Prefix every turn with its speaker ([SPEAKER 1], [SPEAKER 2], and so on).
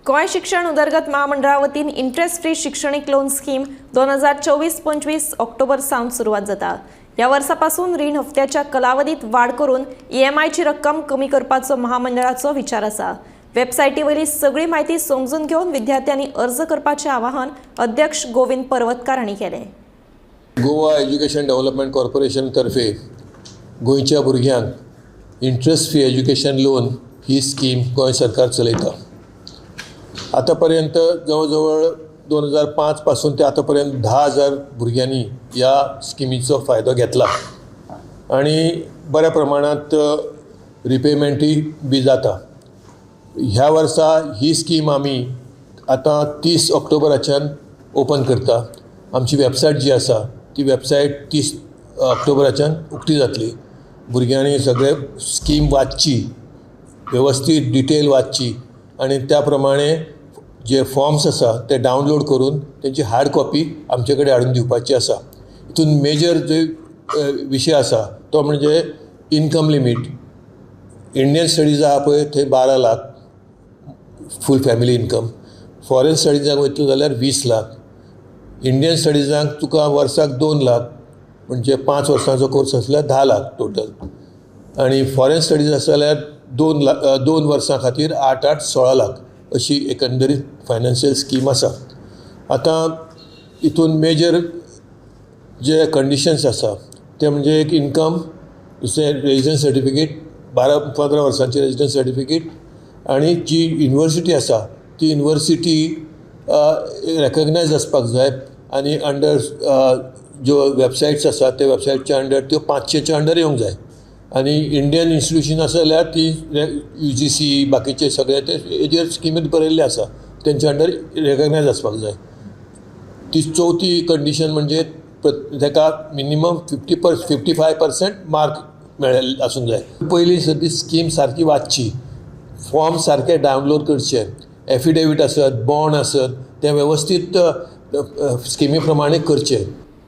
[SPEAKER 1] गोंय शिक्षण उदरगत महामंडळा वतीन इंट्रस्ट फ्री शिक्षणीक लोन स्कीम 2024-25 ऑक्टोबर सावन सुरवात जाता. ह्या वर्सा पासून रीण हप्त्याच्या कालावधीत वाड करून ईएमआयची रक्कम कमी करपाचो महामंडळाचो विचार आसा. वेबसायटी वयली सगळी म्हायती समजून घेवन विद्यार्थ्यांनी अर्ज करपाचें आवाहन अध्यक्ष गोविंद पर्वतकार हांणी केलें.
[SPEAKER 2] गोवा एज्युकेशन डेव्हलपमेंट कॉर्पोरेशन तर्फे गोंयच्या भुरग्यांक इंट्रस्ट फ्री एज्युकेशन लोन ही स्कीम गोंय सरकार चलयता. आतां पर्यंत जवळ जवळ 2005 पासून ते आतां पर्यंत 10,000 भुरग्यांनी ह्या स्किमीचो फायदो घेतला आनी बऱ्या प्रमाणांत रिपेमेंटूय बी जाता. ह्या वर्सा ही स्कीम आमी आतां 30 ऑक्टोबराच्यान ओपन करता. आमची वेबसायट जी आसा ती वेबसायट 30 ऑक्टोबराच्यान उक्ती जातली. भुरग्यांनी सगळे स्कीम वाचची, वेवस्थीत डिटेल वाचची आनी त्या प्रमाणे जे फॉर्म्स आसा ते डावनलोड करून तेंची हार्ड कॉपी आमचे कडेन हाडून दिवपाची आसा. हितून मेजर जे विशय आसा तो म्हणजे इनकम लिमीट. इंडियन स्टडीज आहा पळय थंय 12 lakh full family income, foreign स्टडीजाक वयतलो जाल्यार 20 लाख. इंडियन स्टडीजाक तुका वर्साक 2 लाख, म्हणजे 5 वर्सांचो कोर्स आसल्यार 10 लाख टोटल आनी फॉरेन स्टडीज आसा जाल्यार 2 लाख, 2 वर्सां खातीर 8 8 16 लाख अशी एकंदरीत फायनान्शियल स्कीम आसा. आतां हितून मेजर जे कंडिशन्स आसा ते म्हणजे एक इनकम, दुसरें रेजिडन्स सर्टिफिकेट, 12-15 वर्सांची रेजिडन्स सर्टिफिकेट आनी जी युनिवर्सिटी आसा ती युनिवर्सिटी रेकगनायज आसपाक जाय आनी अंडर ज्यो वेबसायट्स आसा त्या वेबसायटच्या अंडर त्यो 500च्या अंडर येवंक जाय आनी इंडियन इन्स्टिट्यूशन आसा जाल्यार ती यूजीसी, बाकीचे सगळे ते हेजेर स्किमीत बरयल्ले आसा, तेंच्या अंडर रेकगनायज आसपाक जाय. ती चवथी कंडिशन म्हणजे ताका minimum 55% mark मेळ्ळे आसूंक जाय. पयलीं सदी स्कीम सारकी वाचची, फॉर्म सारके डावनलोड करचे, एफिडेवीट आसत, बॉन्ड आसत, ते वेवस्थीत स्किमी प्रमाणे करचे.